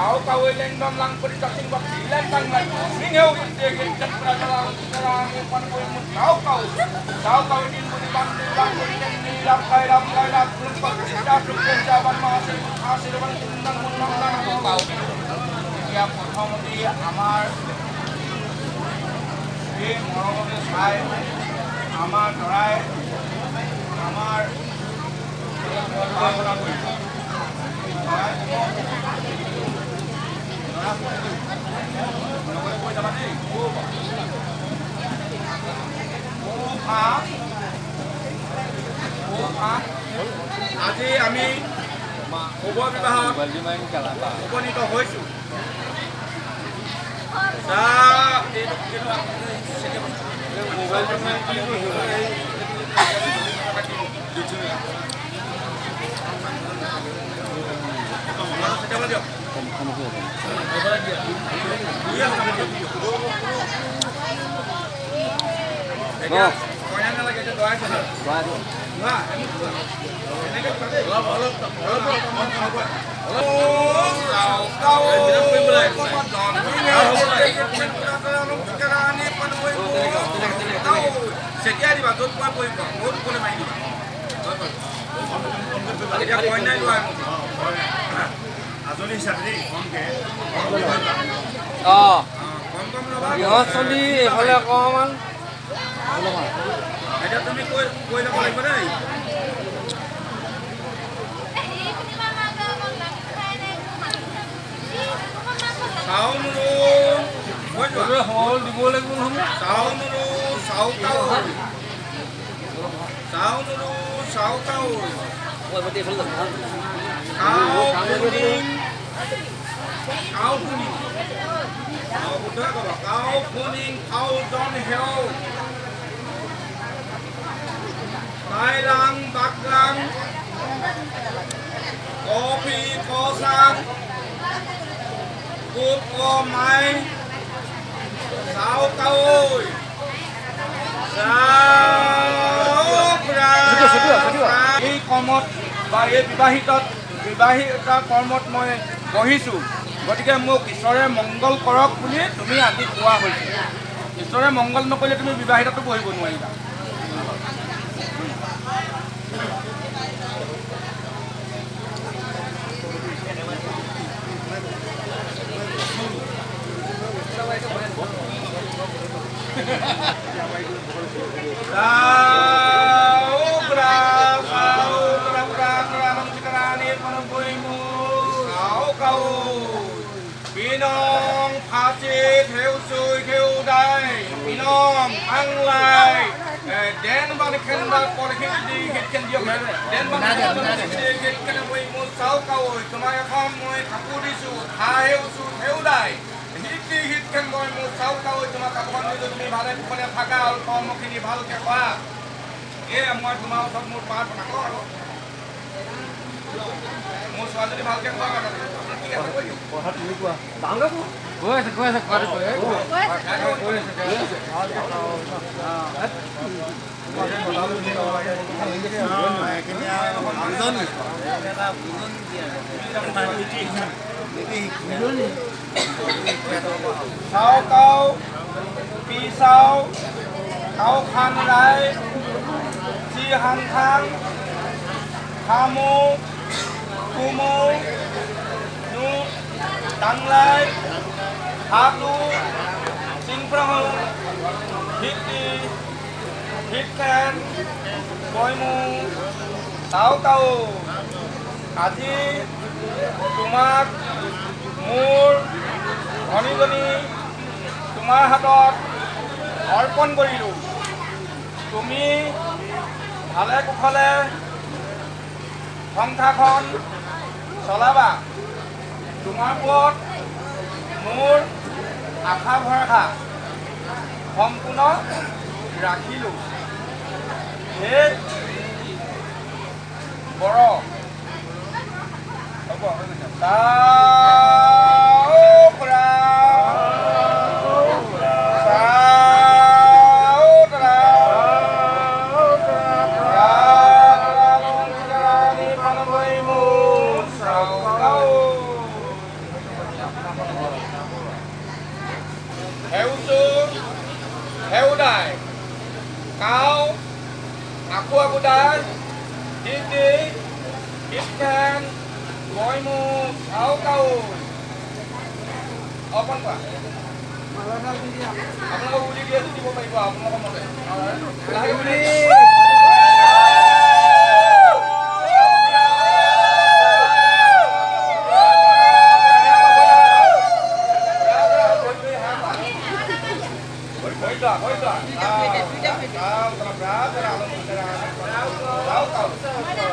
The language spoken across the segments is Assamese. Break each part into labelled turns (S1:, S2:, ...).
S1: Sao kau leng dom lang puri cacing bak silan tang lai ning heu te ge chat pra lang lang pan koi mun sao kau sao kau din puri bang bang puri ning ni lam kai lam kai lam lum pak cha tum ken cha ban ma se asir ban nang mun nang nang kau এতিয়া প্ৰথমতে আমাৰ এই মৰমতে চাই আমাৰ দৰাই আমাৰ প্ৰাৰ্থনা কৰিব। কৈ যাবা দেই। আজি আমি শুভ বিবাহত উপনীত হৈছোঁ। চেতিয়াই দিবা য'ত পোৱা পৰিব বহুত কোনে মাৰি দিবা। এতিয়া কইনাই লোৱা আজৰি হিচাপে দেই, কমকৈ কম কম ল'বা।
S2: গৃহস্থলী এইফালে অকণমান।
S1: এতিয়া তুমি কৈ কৈ যাব লাগিব দেই। চাউল
S2: দিব লাগিব নহয়।
S1: চাউল চাউল চাউল চাউল কাউ ফুনিং কাউ ফুনিং কাউ জন হেও তাইলাং বাকলাং কফি কচাং কোপ ক মাই চাও কাউৈ এই কৰ্মত বা এই বিবাহিত কৰ্মত মই বহিছোঁ, গতিকে মোক ঈশ্বৰে মংগল কৰক বুলি তুমি আজি কোৱা হৈছে। ঈশ্বৰে মংগল নকৰিলে তুমি বিবাহিততো বহিব নোৱাৰিবা। Pinong Phachi theo xuôi theo đai Pinong ăn lại đen ban khen ba por khit di khit khen diok den ban khen di khit khen moi mo sao kau তোমাক এখন মই কাপোৰ দিছো থা হেউছো theo দাই হিত দি হিত খেন মই মোৰ চাও কাউ তোমাক কাপোৰখন দিছো, তুমি ভালে কুশলে থাকা আৰু কৰ্মখিনি ভালকে কৰা। এই মই তোমাৰ ওচৰত মোৰ প্ৰাৰ্থনা কৰোঁ আৰু মোৰ ছোৱালীজনী ভালকে কোৱা। ঠিক আছে, কৈ দিওঁ।
S2: গৈ আছে গৈ আছে গৈ আছে।
S1: চাও কাউ পি চাও কাউ খান ৰাই চি হাং খাং খামু কুমু নু টাংলাই হাতু চিংফ্ৰং হিটি হিটখেন কইমু চাও কাউ। আজি তোমাক মোৰ ভনীজনী তোমাৰ হাতত অৰ্পণ কৰিলোঁ। তুমি ভালে কুশলে সংসাৰখন চলাবা। তোমাৰ ওপৰত মোৰ আশা ভৰসা সম্পূৰ্ণ ৰাখিলোঁ। হে বৰ হ'ব হেউচু হেউদাই কাও আকু আকুদাই দিদি ইটখেন গয়মু চাও কাউ অৰ্পণ কৰা। আপোনালোকক উলি দিয়ে দিব পাৰিব আপোনালোকৰ মতে।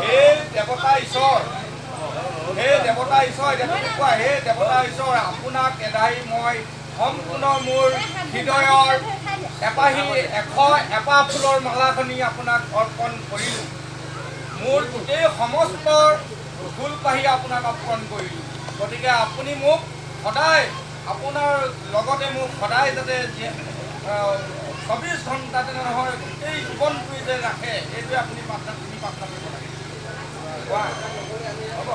S1: হে দেৱতা ঈশ্বৰ, হে দেৱতা ঈশ্বৰ, এতিয়া কোৱা, হে দেৱতা ঈশ্বৰ, আপোনাক এদাই মই সম্পূৰ্ণ মোৰ হৃদয়ৰ এপাহি এশ এপাহ ফুলৰ মালাখনি আপোনাক অৰ্পণ কৰিলোঁ। মোৰ গোটেই সমস্ত ফুলপাহি আপোনাক অৰ্পণ কৰিলোঁ। গতিকে আপুনি মোক সদায় আপোনাৰ লগতে মোক সদায় যাতে 24 ঘণ্টা তেনে নহয় গোটেই জীৱনটোৱে যে ৰাখে, সেইটোৱে আপুনি প্ৰাৰ্থনা, তুমি প্ৰাৰ্থনা কৰিব লাগে। কোৱা হ'ব।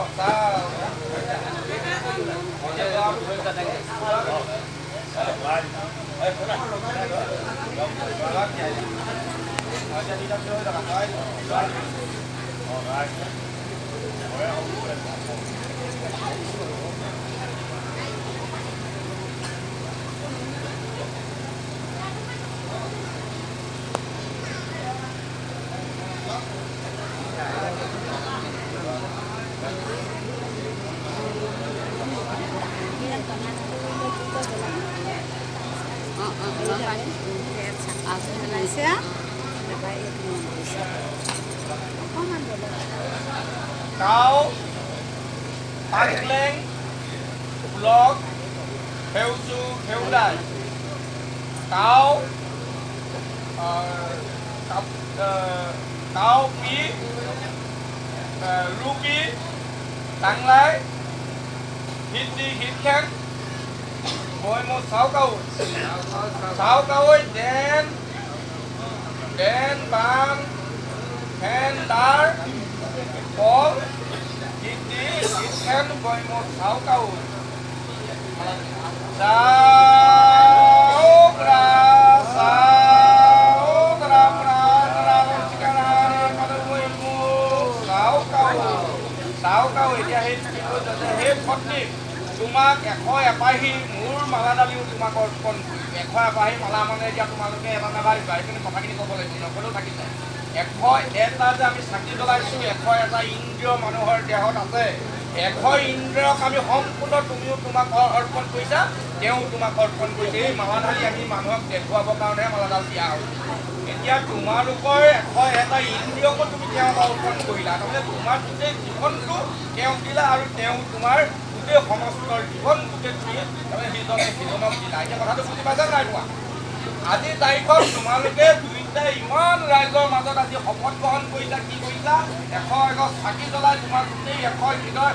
S1: কাও পাকলেং ব্লক হেউচু হেউদাই কাও কাও পি ৰুকি টাংলাই হিটি হিটখেন মই মোৰ চাও কাউ চাও কাৱৈ দেন দেন বান ফেন দাৰ কল হিটি হিটখেন বৈ মোৰ চাও কাউ চাও কাউ। এতিয়া সেই সেই পত্নী তোমাক এশ এপাহি মোৰ মালাডালিও তোমাক অৰ্পণ কৰিলোঁ। এশ এপাহি মালা মানে এতিয়া তোমালোকে এটা নাভাবিবা, সেইখিনি কথাখিনি ক'ব লাগিব, নক'লেও থাকি যায়। 101টা যে আমি চাকি জ্বলাইছোঁ, 101টা ইন্দ্ৰিয় মানুহৰ দেহত আছে। 100 ইন্দ্ৰিয়ক আমি সম্পূৰ্ণ তুমিও তোমাক অৰ্পণ কৰিছা, তেওঁ তোমাক অৰ্পণ কৰিছে। এই মালাডালি আমি মানুহক দেখুৱাবৰ কাৰণেহে মালাডাল দিয়া হৈছে। এতিয়া তোমালোকৰ 101টা ইন্দ্ৰিয়কো তুমি তেওঁক অৰ্পণ কৰিলা, তাৰমানে তোমাৰ গোটেই জীৱনটো তেওঁক দিলা আৰু তেওঁ তোমাৰ গোটেই সমস্তৰ জীৱনটোকে তুমি তাৰমানে সিজনে সিজনক দিলা। এতিয়া কথাটো বুজি পাইছা নাই পোৱা? আজিৰ তাৰিখত তোমালোকে দুয়োটাই ইমান ৰাইজৰ মাজত আজি শপত গ্ৰহণ কৰিছা, কি কৰিছা? 101 চাকি জ্বলাই তোমাৰ গোটেই 100 হৃদয়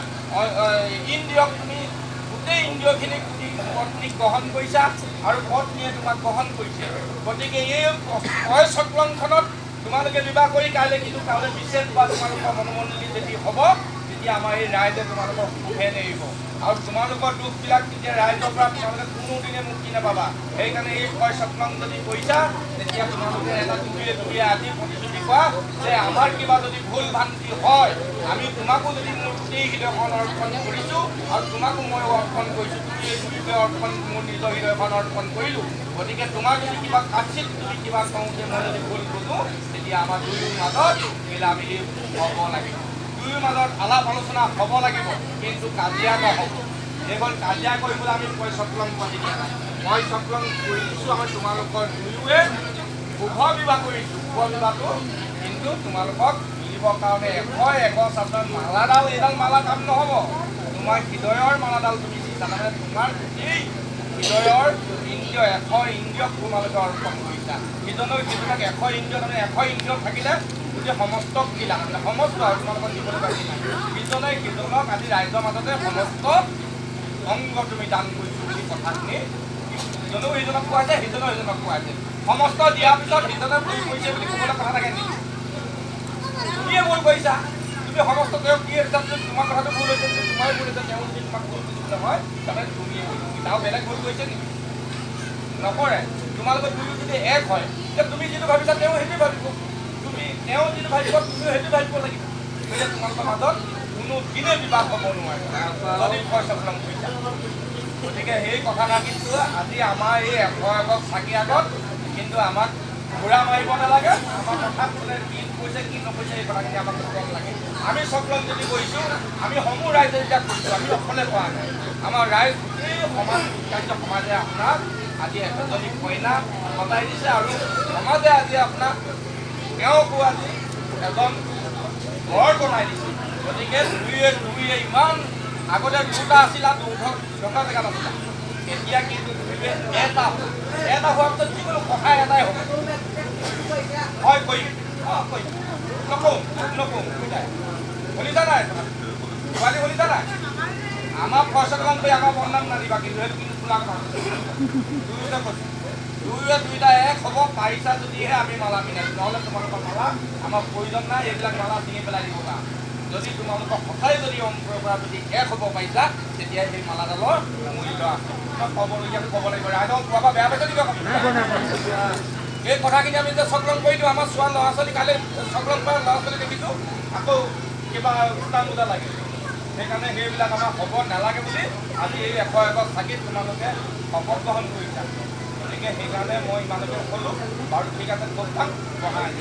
S1: ইন্দ্ৰিয়ক তুমি গোটেই ইন্দ্ৰিয়খিনিক পত্নীক গ্ৰহণ কৰিছা আৰু পত্নীয়ে তোমাক গ্ৰহণ কৰিছে। গতিকে এই চক্ৰখনত তোমালোকে বিবাহ কৰি কাইলৈ কিন্তু কাইলৈ বিশেষ বা তোমালোকৰ মনোমন্দিৰ যদি হ'ব, তেতিয়া আমাৰ এই ৰাইজে তোমালোকক সুখে নেৰিব আৰু তোমালোকৰ দুখবিলাক তেতিয়া ৰাইজৰ পৰা তোমালোকে কোনোদিনে মুক্তি নাপাবা। সেইকাৰণে এই চক্ৰং যদি কৰিছা, তেতিয়া তোমালোকে এটা দুয়ে দুয়ে আজি প্ৰতিশ্ৰুতি কোৱা যে আমাৰ কিবা যদি ভুল ভ্ৰান্তি হয়, আমি তোমাকো যদি মোৰ গোটেই হৃদয়খন অৰ্পণ কৰিছোঁ আৰু তোমাকো মই অৰ্পণ কৰিছোঁ, তুমি এই দুয়োকে অৰ্পণ মোৰ নিজৰ হৃদয়খন অৰ্পণ কৰিলোঁ। গতিকে তোমাৰ যদি কিবা কাচিত তুমি কিবা কওঁতে মই যদি ভুল বুজোঁ, তেতিয়া আমাৰ দুয়োৰ মাজত মিলামিলি হ'ব লাগিব, দুয়োৰ মাজত আলাপ আলোচনা হ'ব লাগিব, কিন্তু কাজিয়া নহ'ব। এইখন কাজিয়া কৰিবলৈ আমি চক্ৰং পাতি দিয়া নাই। মই চক্ৰং কৰি দিছোঁ, আমাৰ তোমালোকৰ দুয়োৱে শুভ বিবাহ কৰিছোঁ। শুভ বিবাহটো কিন্তু তোমালোকক মিলিবৰ কাৰণে 101 আপোনাৰ মালাডাল, এইডাল মালা কাম নহ'ব, তোমাৰ হৃদয়ৰ মালাডাল তুমি দিছা, তাৰমানে তোমাৰ গোটেই হৃদয়ৰ ইন্দ্ৰিয় 100 ইন্দ্ৰিয়ক তোমালোকে অৰ্পণ কৰিছা। সিজনক সিজনক 100 ইন্দ্ৰিয়, তাৰমানে 100 ইন্দ্ৰিয় থাকিলে গোটেই সমস্তক দিলা, মানে সমস্ত আৰু তোমালোকক দিবলৈ বাকী নাই। সিজনে সিজনক আজি ৰাইজৰ মাজতে সমস্ত অংগ তুমি দান কৰিছোঁ বুলি কথাখিনি ইজনেও সিজনক কোৱাইছে, সিজনেও সিজনক কোৱাইছে। সমস্ত দিয়াৰ পিছত সিজনে ভুল কৰিছে বুলি ক'বলৈ কথা থাকে নেকি? তুমিয়ে ভুল কৰিছা, তুমি তুমি সমস্ত তেওঁক কি হিচাপ তোমাৰ কথাটো ভুল হৈছে, তোমাৰ ভুল হৈছে, তেওঁ যদি তোমাক ভুল বুজিবলৈ হয় তাৰমানে তুমিয়ে ভুল, তাও বেলেগ ভুল কৰিছে নেকি? নকৰে। তোমালোকৰ দুয়ো যদি এক হয় তেতিয়া তুমি যিটো ভাবিছা তেওঁ সেইটো ভাবিব, তুমি তেওঁ যিটো ভাবিব তুমিও সেইটো ভাবিব লাগিব। গতিকে তোমালোকৰ মাজত কোনো দিনে বিবাদ হ'ব নোৱাৰে যদি ফয়চলং কৰিছা। গতিকে সেই কথাষাৰ কিন্তু আজি আমাৰ এই 101 চাকি আগত কিন্তু আমাক ঘূৰা মাৰিব নালাগে। আমাৰ কথাত কোনে কি কৈছে কি নকৈছে এই কথাখিনি আমাক ক'ব নালাগে। আমি চকলং যদি কৰিছোঁ, আমি সমূহ ৰাইজে যেতিয়া কৰিছোঁ, আমি অকলে কৰা নাই, আমাৰ ৰাইজ গোটেই সমাজ কাৰ্য সমাজে আপোনাক আজি এজনী কইনা সজাই দিছে আৰু সমাজে আজি আপোনাক তেওঁকো আজি এজন ঘৰ বনাই দিছে। গতিকে দুয়ে দুয়ে ইমান আগতে দুটা আছিল আৰু দুটা জেগাত আছিলে, এতিয়া কিন্তু দুয়ে এটা এটা হোৱাৰ পিছত যিকোনো কথা এটাই হ'ব, হয় কৰিম, অঁ কৰিম, নকওঁ নকওঁ। শুনিছা নাই ছোৱালী, শুনিছা নাই? আমাৰ ফয়চলং কৰি আমাৰ বদনাম নাদিবা কিন্তু, সেইটো কিন্তু খোলা কথা। দুয়োটা কৈছোঁ, দুয়োৱে দুইটা এক হ'ব পাৰিছা যদিহে আমি মালা পিন্ধাইছোঁ, নহ'লে তোমালোকৰ মালা আমাৰ প্ৰয়োজন নাই, এইবিলাক মালা ছিঙি পেলাই দিব না। যদি তোমালোকক সঁচাই যদি অন্তৰৰ পৰা যদি এক হ'ব পাৰিছা তেতিয়া সেই মালাডালৰ মূল্য আছে। ক'বলগীয়া ক'ব লাগিব। ৰাইজক কোৱা পৰা বেয়া পাইছে নেকি? এই কথাখিনি আমি যে চকলং কৰি দিওঁ, আমাৰ চোৱা ল'ৰা ছোৱালী কাইলৈ চকলং কৰা ল'ৰা ছোৱালী দেখিছোঁ আকৌ কিবা জোতা মোজা লাগে, সেইকাৰণে সেইবিলাক আমাৰ হ'ব নালাগে বুলি আজি এই 101 চাকিত তোমালোকে শপত গ্ৰহণ কৰিছা। গতিকে সেইকাৰণে মই ইমানকে ক'লোঁ। বাৰু ঠিক আছে, খুব বহাই